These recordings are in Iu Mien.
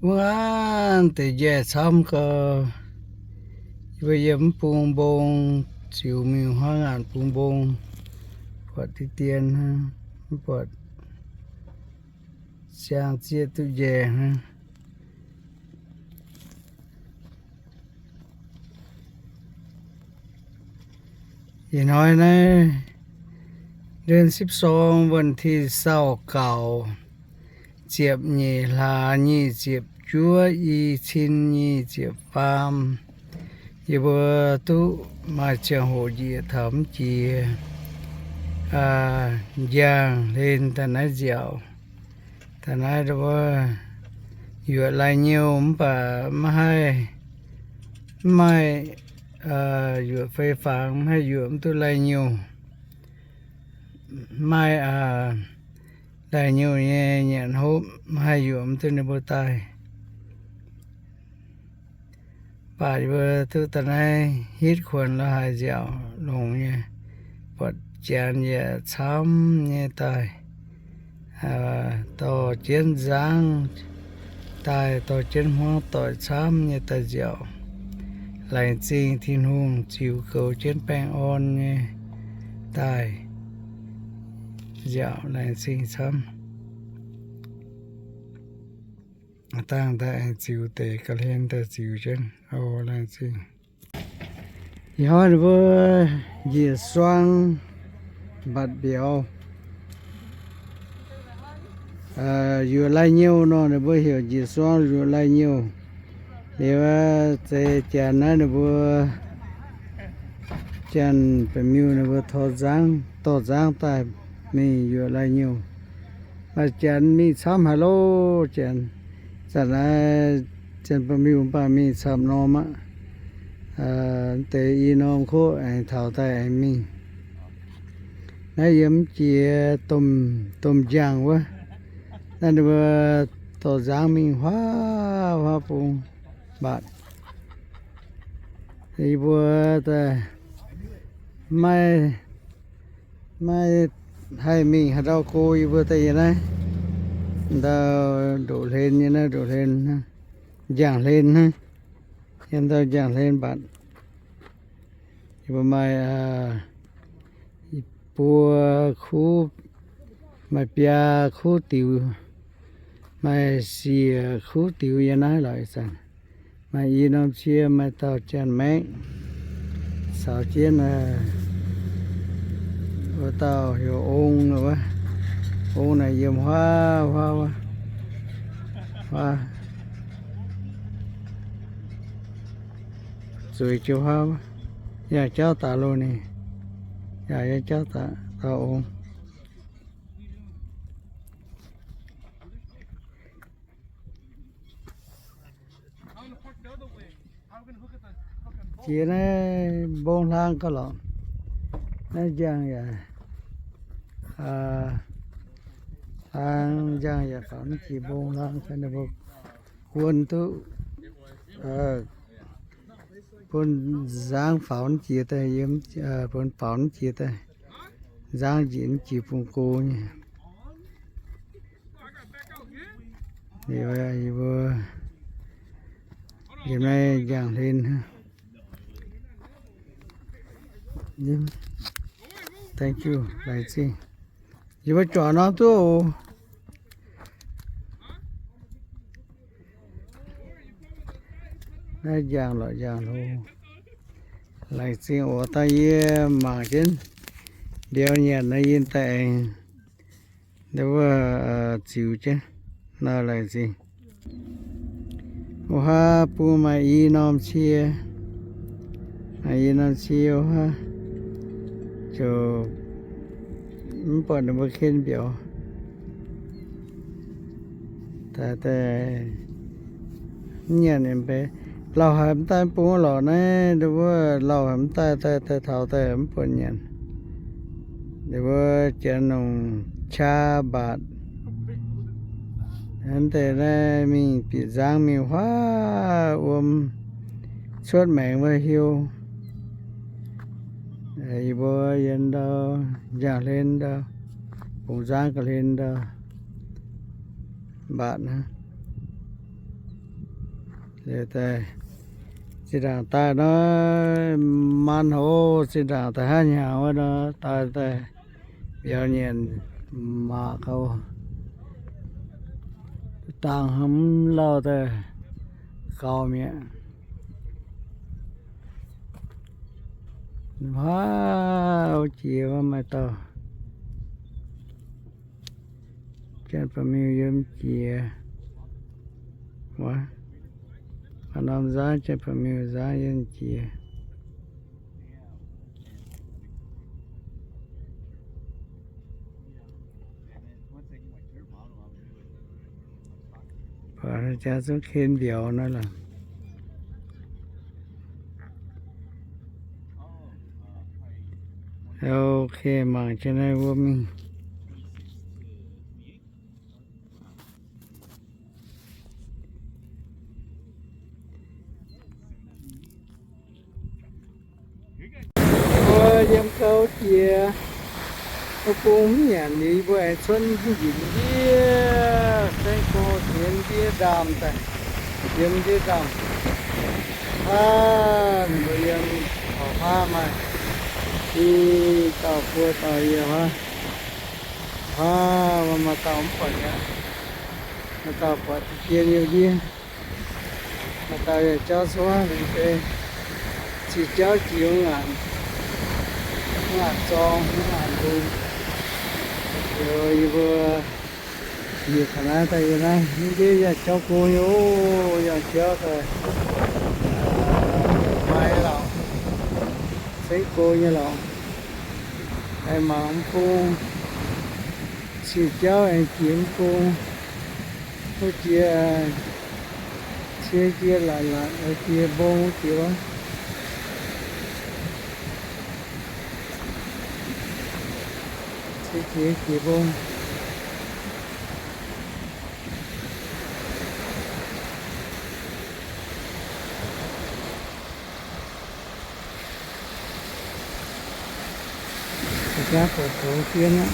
Wuov ngaanv deix njaih camv gau, yie mbuo yiem mv bung mbong, ziux mingh huaav ngaanc bung mbong, buatc deix dien hnangv, mv buatc siang zieqv duqv njaih hnangv. Ih hnoi naaiv เดือนสิบสอง วันที่ซาวเก้า ziepc nyeic hlaax nyic ziepc juov, i cin nyic ziepc faam, yie mbuo duqv maaih ziangh hoc njiec taux mv jiex njang hlen daaih naaiv nziaauc. Daaih naaiv wuov yuoqc lai-nyouh mv baac maiv haih, mv maaih yuoqc fei fangx, maiv haih yuoqc mv duqv lai-nyouh. Maaih lai-nyouh nyei nyanc hopv, maiv haih yuoqc mv duqv ninh mbuo daaih. Mv baac yie mbuo duqv daaih naaiv hitv kuonx la'haaix nziaauc longx nyei, buatc janx yaac camv nyei daaih, dorh jienv nzangv daaih, dorh jienv hmuangv doic camv nyei daaih nziaauc. Laengz zingh Tin-Hungh ziux goux jienv baengh orn nyei daaih nziaauc, laengz zingh camv. Dangh daaih aengx ziux deix ga'hlen daaih ziux jienv. O, laengz zingh. Ih hnoi ninh mbuo njiec suang mbatc mbiauz. Yuoqc lai-nyouh nor, ninh mbuo heuc njiec suang yuoqc lai-nyouh. Liuz, zeiz janx naaiv ninh mbuo, janx ba'miuh ninh mbuo tor nzangv, dorh nzangv daaih mingh yuoqc lai-nyouh. Maaih janx mingh camv haic loh, janx. Zanc naaiv janx ba'miuh mv baac mingh camv norm aqv. Deix i norm koqv aengx taux daaih aengx mingh. Naaiv yiem mv jiex domh, domh njang wuov. Naaiv ninh mbuo dorh nzangv mingh huaav, huaav bung mbatc. Yie mbuo daaih maiv, maiv haih mingh haaix ndau go, yie mbuo daaih yiem naaiv ndau ndoqc hlen nyei naaiv, ndoqc hlen, njang hlen hnangv. Yiem ndau njang hlen mbatc. Yie mbuo maaih buo kuv, maaih biaa kuv diux, maaih siec kuv diux yiem naaiv lorqc ih zanc. Maaih i norm cie, maaih dauh janx-maengv caux jienv, wuov dauh heuc Ong wuov. Ong naaic yiem huaav, huaav, huaav, zueiz jienv huaav, yangh jauv daaih loh ninh, yangh jauv daaih, dauh Ong. Jiex naaiv mbong hlang gauh lorqc. Naaiv njang yaac, hlang njang yaac faaux mv jiex mbong hlang, ninh mbuo guon duqv, bun nzangv faaux mv jiex daaih, bun faaux mv jiex daaih, nzangv njiec mv jiex bung go nyei. Yie mbuo yiem naaiv njang hlen. Thank you, laengz zingh. Yie mbuo juangc norm duqv oc. Naaiv njang lorqc, njang hlo. Laengz zingh oc. Dangh yie mangc jienv mbiauz nyanc nor yie daaih aengx wuov ziux jienv nor, laengz zingh. Wuov haav bung maaih i norm cie, maaih i norm cie wuov haav, ziouc mv buatc ninh mbuo ken mbiauz. Daaih, daaih mv nyanc nyei mv bei. Lauh haic mv daaih mv bung lorqc naaiv, ninh mbuo lauh haic mv daaih, daaih, daaih taux daaih mv buatc nyanc. Ninh mbuo janx longc qaa mbaatc. Hnangv deix naaiv mingh bieqc nzangv mingh huaav wuom cuotv maengx wuov hiuv. Yie mbuo yiem ndau njang hlen ndau, bungx nzangv ga'hlen ndau mbaatc hnangv. Zinh ndaangc daaih nor, maan hoz zinh ndaangc daaih hnangv hnyangx wuov nor, daaih daaih mbiauz nyanc maac gauh dangh hmz lauh daaih gaux mi'aqv. Haav, jiex maaih dauh Janx-Baeqc-Miuh yiem jiex. Wuov, aa norm nzangv, Janx-Baeqc-Miuh nzangv yiem jiex. Jaax zungv ken mbiauz naaiv lorqc. Ok, mangc jienv naaiv wuov mingh. Mbuo yiem gau jiex, mbuo bung mv nyanc liuz, yie mbuo aengx cuotv mv njiec ndiev, saengv go jiex ndiev ndaamv daaih, yiem ndiev ndaamv. Aav, mbuo yiem taux haav maaih i dauh buo dauh yiem haav. Aav, maaih dauh mv buatc aqv. Maaih dauh buatc deix jien yiem ndiev. Maaih dauh yaac jauv cuotv mingh se ziqc jauv jiex ngaanc, ngaanc zorng, ngaanc mbung. Liuz yie mbuo njiec taux naaiv daaih, yiem naaiv mv ndiev yaac jauv go nyei oc, yaac jauv daaih, maaih lorqc, cengv go nyei lorqc. Aengx mangc mv bung, ziqc jauv aengx jiex mv bung, wuov jiex, cie jiex laatc laatc, jiex mbong wuov jiex wuov. Cie jiex jiex mbong. Ga'jangv buatc zoux jienv aqv.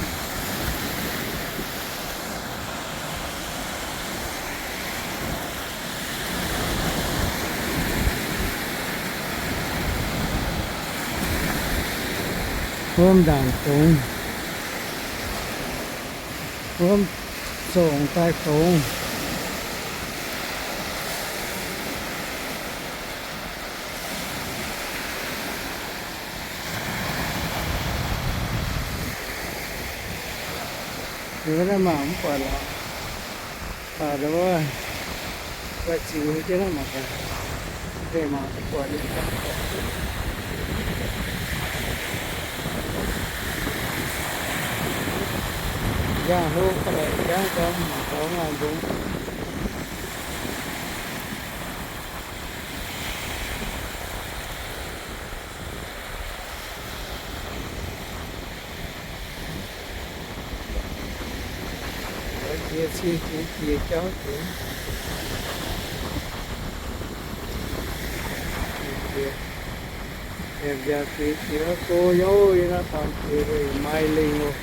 Wuom ndaangc dongx, wuom zongc daaih dongx. Liuz naaiv mangc mv buatc lorqc. Baac wuov, buatc ziux jienv naaiv mangc gaax. Deix mangc mv buatc. Yangh hlo ga'naaiv jangv gorngv mangc gaax maaih mbungv. Jiex cie jiex jiex jauv jiex. Jiex, jiex, jiex, jiex go nyei, yie naaiv taux jiex maaih lingh oc.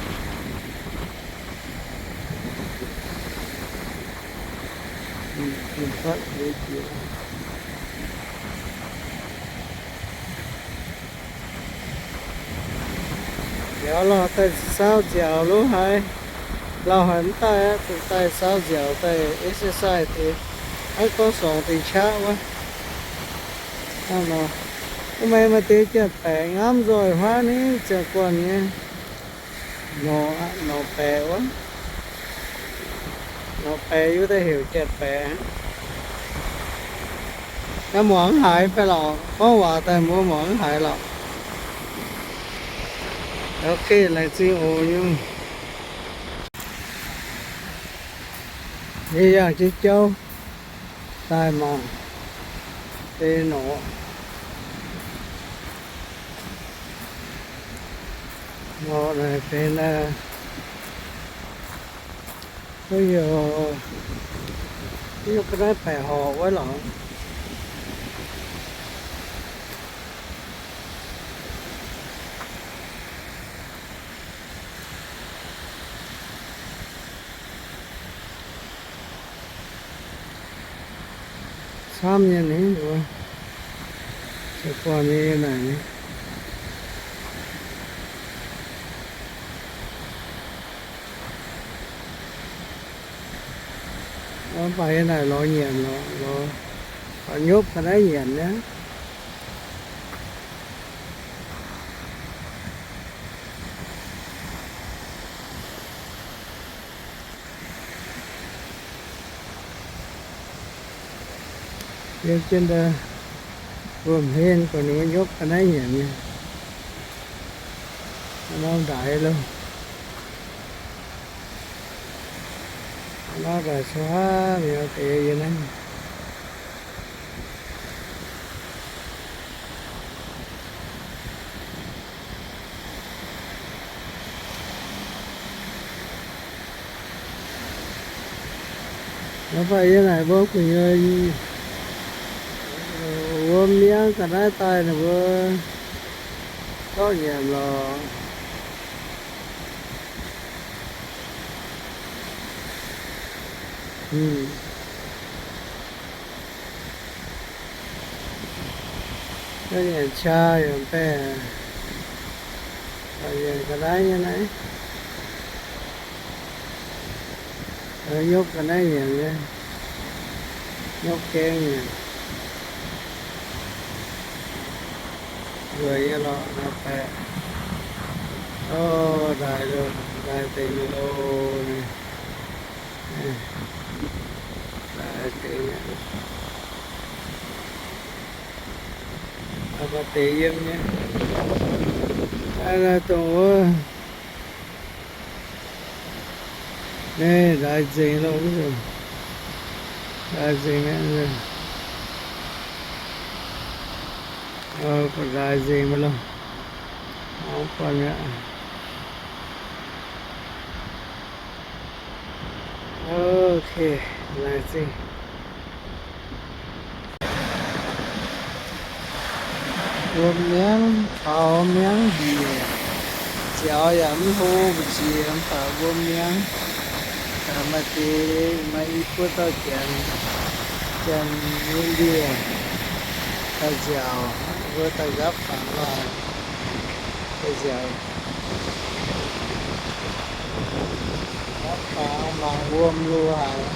Biaux lauh daaih saau nziaauc lov haiz, lauh haic mv daaih aqv, zuqc daaih saau nziaauc daaih exercise deix, hnangv gorngv sorngx deix qaqv wuov. Hnangv nor, wuov maaih, maaih deix janx-baeqc ngamv nzoih huaav ni ziangh guanh nyei. Norqc, norqc baeqc wuov. Norqc baeqc yie daaih heuc janx-baeqc. Naaiv muangx mv haiz fai lorqc, gorngv waac daaih mbuo muangx mv haiz lorqc. Ok, laengz zingh oc nyungc. Yie yangh jienv jauv daaih mangc deix norqc. Norqc naaic benx, wuov, yie ga'naaiv baeqc horqc wuov lorqc. camv nyei ni, se gorn nyei naaic ni. Mv baac yie naaic lorz nyanc lorz, lorz nyopv ga'naaiv nyanc nyei. Yiem jienv wuom-hlen gorngv ninh mbuo nyopv ga'naaiv nyanc nyei. Norm ndaix loh. Norm ndaix caux haav mi'aqv deix yie naaiv. Mv baac yie naaic mbuo gu'nyuoz wuom miangv ga'naaiv daaih ninh mbuo zorqv nyanc lorqc. Nyanc qaqv yaac baeqc, nyanc ga'naaiv nyei naaiv. Nyopv ga'naaiv nyanc nyei, nyopv gaeng nyanc. Nzueic nyei lorqc naaiv baeqc. O, ndaaih, ndaaih dingc loh. Ndaaih dingc, maaih deix yiem nyei. Naaiv dongh wuov, naaiv ndaaih nzengc loh, ndaaih nzengc, ndaaih nzengc loh. Ok, laengz zingh. Wuom miangv, taux miangv njiec, nziaaux yaac mv hlo mbu'ziex, mv baac wuom miangv. Maaih deix maaih i buo dauh janx, janx India, daaih nziaaux, mbuo daaih nqaapv fangx lorh, daaih nziaaux. Nqaapv fangx mangc wuom loh haic.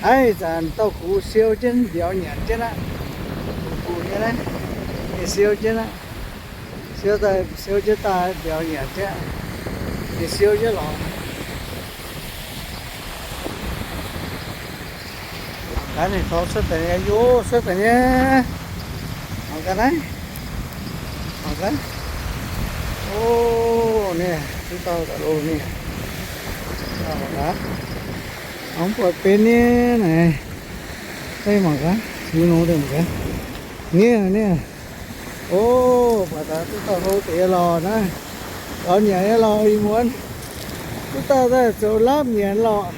Aav, ih zanc dauh gux siou jienv mbiauz nyanc jienv aqv. Gux gux nyei naaiv, ninh siou jienv aqv. Siou daaih, siou jienv daaih mbiauz nyanc jienv. Ninh siou jienv lorqc. Gaax ninh taux cuotv daaih nyei, yo, cuotv daaih nyei. Mangc gaax naaiv. Mangc gaax. O, ninh duqv dauh daaih loh ninh. Mangc gaax. Mv buatc benx nyei naaic. Mangc gaax, hiuv nor deix mangc gaax. Ninh, ninh. O, buatc daaih duqv dauh hlo deix nyei lorqc naaiv. Gaux nyanc nyei lorqc ih muonz. Duqv dauh daaih zoux lapv nyanc lorqc.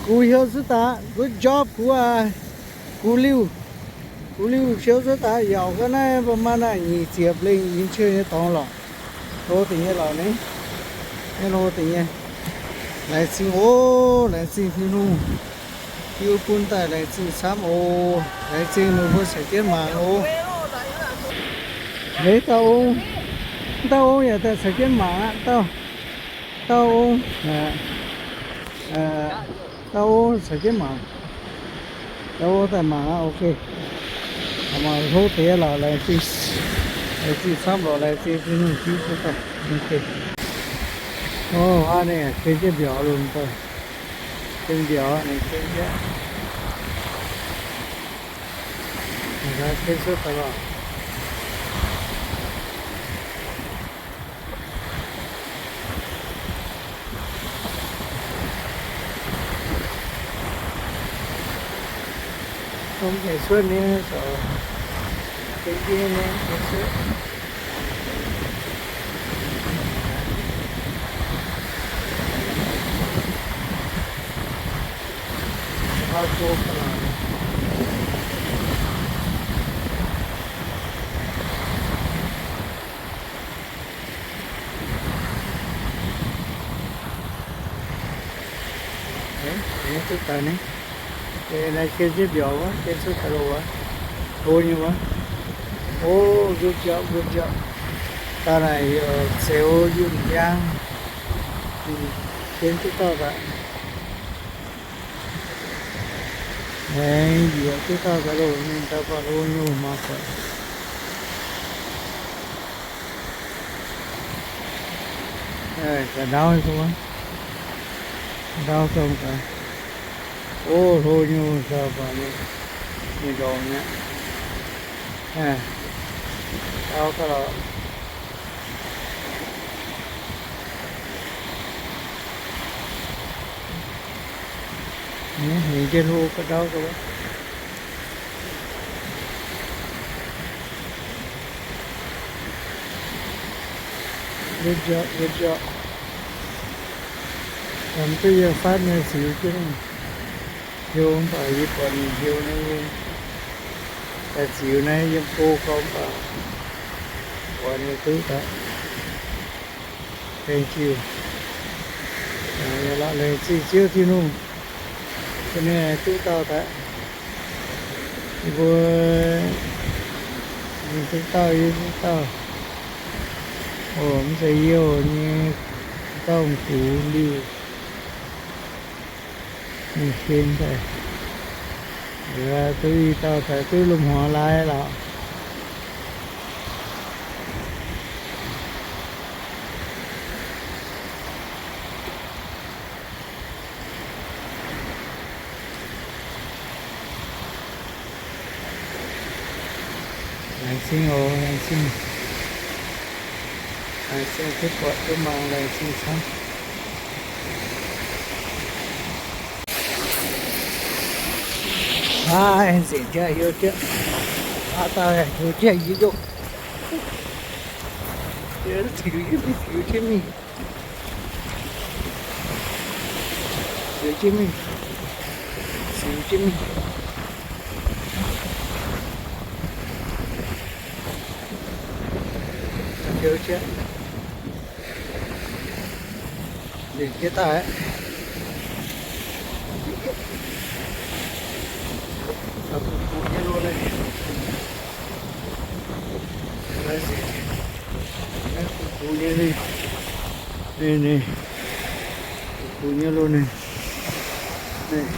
Gux heuc cuotv daaih, good job, gux aac. Gux liuh, gux liuh siou cuotv daaih yaac ga'naaiv ba'maah naaiv nyic ziepc lengh yiem ciou nyei dorngx lorqc. Hlo deix nyei lorqc naaiv. Naaiv hlo deix nyei. Laengz zingh oc, laengz zingh Tin-Hungh. Hiuv bun daaih laengz zingh camv oc. Laengz zingh meih mbuo caux jienv mangc oc. Eix dauh ong, dauh ong yaac daaih caux jienv mangc aqv. Dauh, dauh ong, dauh ong caux jienv mangc. Dauh ong daaih mangc aqv, ok. Mangc hlo deix lorqc, laengz zingh, laengz zingh camv lorqc, laengz zingh Tin-Hungh jiu bun daaih. Ok. O, hnangv naaiv ken jienv mbiauz lunx daaih. Ken mbiauz ninh ken jienv. Ken cuotv daaih lorqc. Mv gaengh cuotv nyei, zoux ken jienv nyei, ken cuotv. Duqv daaih ni, naaiv ken jienv mbiauz wuov, ken cuotv daaih loh wuov, hlo nyei wuov. O, good job, good job. Dauh naaic heuc Zeuz Yunh Yaang. Ken duqv dauh daaih. Aengx njiec duqv dauh daaih loh, ninh dauh baac hlo nyei mangc gaax. Ga'ndauv, ga'ndauv gomh gaax. O, hlo nyei dauh baac ninh, ninh ndongc mi'aqv. Ga'ndauv gaax lorqc. Hengx jienv hlo ga'ndauv gaax. Good job, good job. Mv duqv yiem fatv nyei ziux jienv mingh. Hiuv mv baac yie buatc ninh hiuv naaiv, daaih ziux naaiv yiem go gorngv mv baac buatc ninh duqv daaih. Thank you. Laengz zingh Ziouv Tin-Hungh, bun ninh duqv dauh daaih. Yie mbuo, ninh duqv dauh, yie duqv dauh. O, mv zeiz youh nyei, dauh m'gux liuh. Ninh ken daaih, duqv i dauh daaih duqv lomh hmuangx laaix lorqc. Laengz zingh oc, laengz zingh. Laengz zingh duqv buatc duqv mangc, laengz zingh camv. Aaih, nzengc jaax hiuv jienv. Aav daaih hiuv jienv yie nzungh. Ziux jienv mingh. Ziux jienv mingh. Ziux jienv mingh. Ziux jienv. Nzengc jienv daaih aqv. Gux gux nyei loh naaiv. Naaiv gux gux nyei loh. Ninh, ninh. Gux gux nyei loh ninh. Ninh.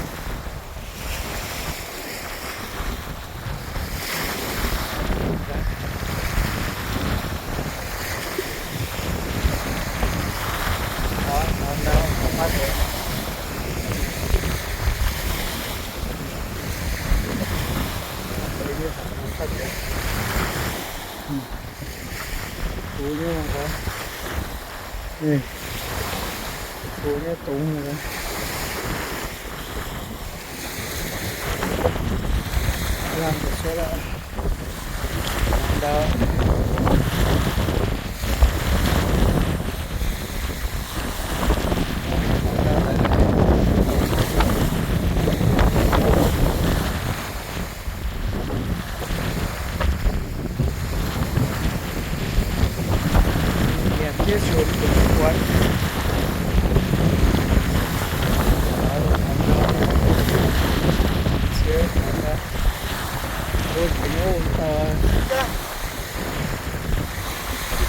Ih, gox nyei dongx. Lamh deix cuotv aqv. Ndau.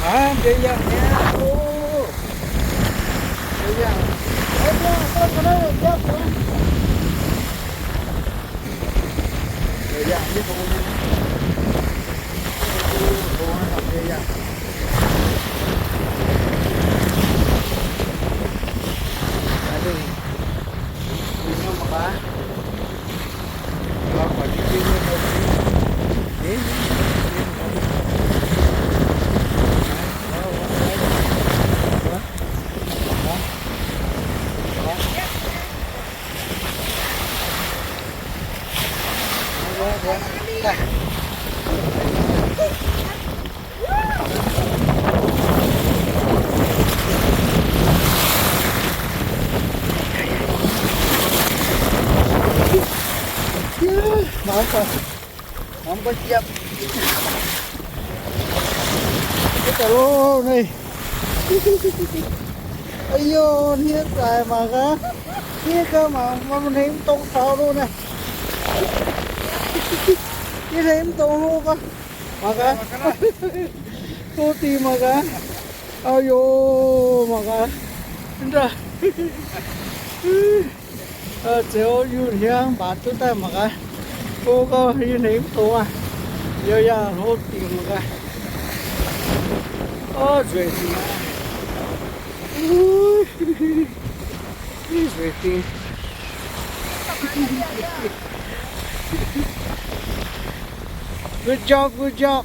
Aa, mbiauz yangh nyei oc. Mbiauz yangh. Mbiauz yangh, mbiauz yangh. Mangc gaax, mangc gaax, yiem. Hniev daaih loh naaiv. Aa yo, hniev daaih mangc gaax. Hniev gaax mangc, maiv hnengx mv dongz taux loh naaiv. Hniev hnengx mv dongz loh gaax. Mangc gaax. Hlo dingc mangc gaax. Aa yo, mangc gaax. Zeux yunh hiaang mbatc duqv daaih mangc gaax. Go gau, yie hnengx mv dongz aqv. Yaac yaac hlo dingc mangc gaax. Orv, nzueic dingc aqv. Nzueic dingc. Good job, good job.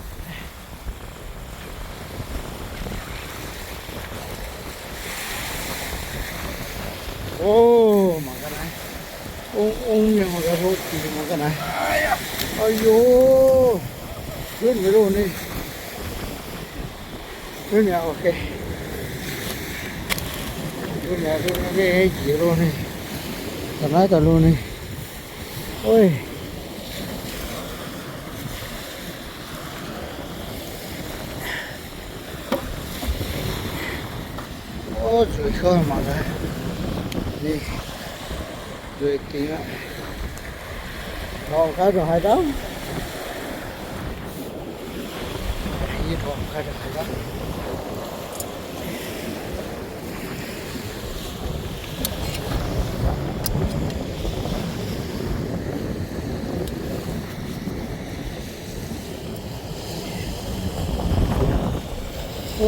Ov, mangc gaax naaiv. Ong ong mienh mangc gaax, hlo dingc mangc gaax naaiv. Aa yo, gunv mi'aqv loh naaiv. Gunv mi'aqv, ok. Gunv mi'aqv, gunv mi'aqv, njiec loh naaiv. Daaih naaiv daaih loh naaiv. Ov. Ov, nzueic kouv mangc gaax. Ninh nzueic dingc aqv. Lorz gaax ndongc haaix ndau. Yie lorz gaax ndongc haaix ndau.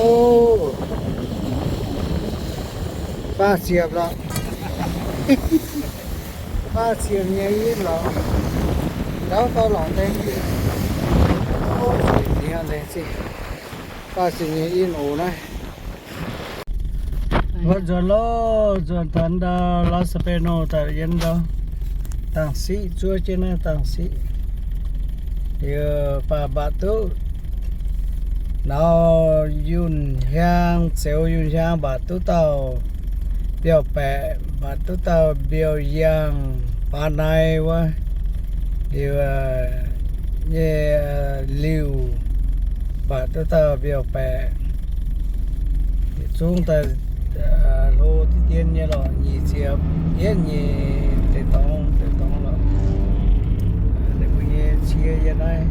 Ov, faah ziepc lorqc. Faah ziepc nyei in lorqc. Ndau faah lorqc deix. Ov, nzengc deix, faah ziepc nyei in oc naaiv. Mbuo nzuonx loh, nzuonx taux ndau Las Vegas daaih yiem ndau dangh siqv, zuov jienv naaiv dangh siqv. Liuz baac mbatc duqv naux yunh hiaang, zoux yunh hiaang mbatc duqv dauh mbiauh baeqc, mbatc duqv dauh mbiauh yangh, baav naaiv wuov. Liuz nyei liuh mbatc duqv dauh mbiauh baeqc. Yietc zungv daaih hlo diqv dien nyei lorqc, nyic ziepc yietv nyeic deix dorngx, deix dorngx lorqc. Ninh mbuo nyei cie yiem naaiv.